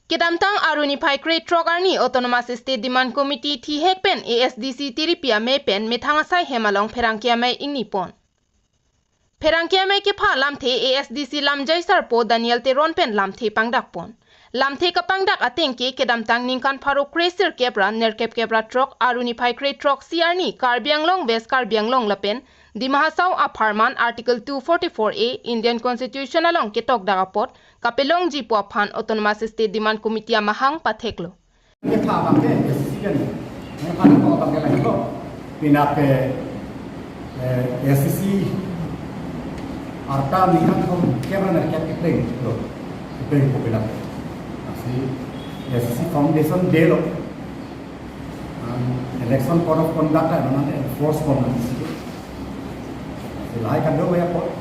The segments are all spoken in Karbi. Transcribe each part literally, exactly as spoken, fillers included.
Kedamtang Aru niphai krethrok arni Autonomous State Demand Committee thihek pen A S D C tiripi amei pen methang asai hem along pherangke amei ingni pon. Pherangke amei kepha lamthe A S D C lamjai sarpo Daniel Teron pen lamthe pangdak pon. Lamthe kapangdak ateng ke kedamtang ningkan pharo kre sirkep ra nerkep kep ra throk Aru niphai krethrok isi arni Karbi Anglong, West Karbi Anglong lapen Dima Hasao apharman Article two forty-four A Indian Constitution along ketokdak apot kapelongji pu aphan Autonomous State Demand Committee amahang patheklo. Nangkepha abang ke S C C kan. Nangkepha abang ke lain ko. Pinap ke, eh, S C C arta ningkan thomkep ra nerkep kepleng lo. Kepleng ko pinap. Lasi S C C foundation day lo. An election code of conduct ta non enforce pon nangji. Lasi lahai kado ya po.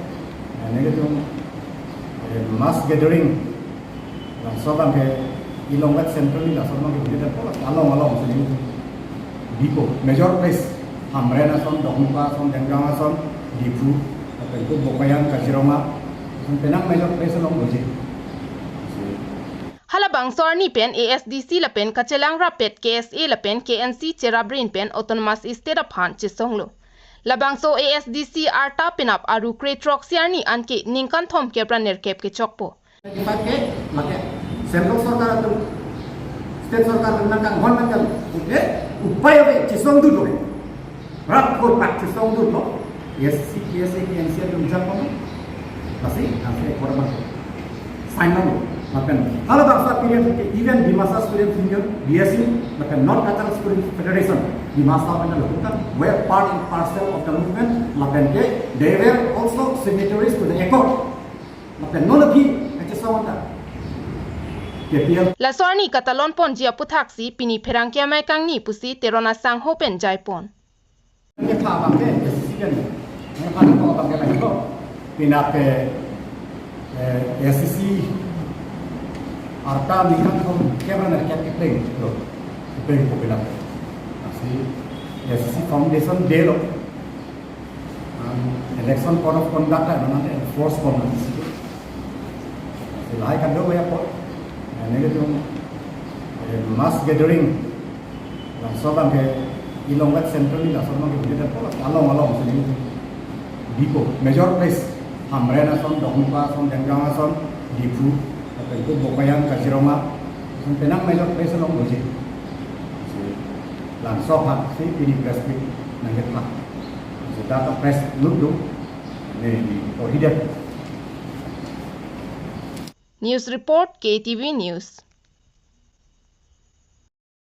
Nangtum, eh, mass gathering. Laso abang ke ilong vet central ni laso abang ke bini dan pola along along sini. Bipo major place Hamren ason, Dongpa ason, Dengang ason, Diphu, lapen ko Bokajan, Kaziranga, lapen penang major place along doji. Halabangso arni pen A S D C lapen kachelang rapet K S A lapen K N C cheraprin pen Autonomous State aphan chesonglo. Labangso A S D C arta pinap Aru krethrok isi arni anke ningkan thomkep ra nerkep kechokpo. Twenty-five ke lake central sorkar atum, state sorkar atum nangkanghon nangkan, oke, upai ave, chesongdunlo. Rat ko pak chesongdunlo. S C, K S A, K N C atum jakong. Lasi, lasi korban. Sign nanglo. Lapen halabangso aphi ke even Dimasa Students Union, D S U, lapen North Cachar Students Federation, Dimasa pen laputan were part and parcel of the movement. Lapen ke they were also signatories to the accord. Lapen non aphi kachesong ta K P L. Laso arni katalon ponji aputhaksi pini pherangke amei kangni pusi Teron asangho pen jaipon. Nangkepha abang ke S C C kan. Nangkepha abang ke lain ko. Pinap ke, eh, S C C arta ningkan thomkep ra nerkep kepleng lo. Kepleng ko pinap. Lasi S C C foundation day lo. An election code of conduct ta non enforce pon nangji. Lasi lahai kado ya po. Nangtum, eh, mass gathering. Laso abang ke ilong vet central ni laso abang ke bini dan pola along along sini. Bipo major place Hamren ason, Dongpa ason, Dengang ason, Diphu, lapen ko Bokajan, Kaziranga, lapen penang major place along doji. Laso aphan si pini press meet nangkepha. Seta press meet do, ne di prohibited. News report, K T V News.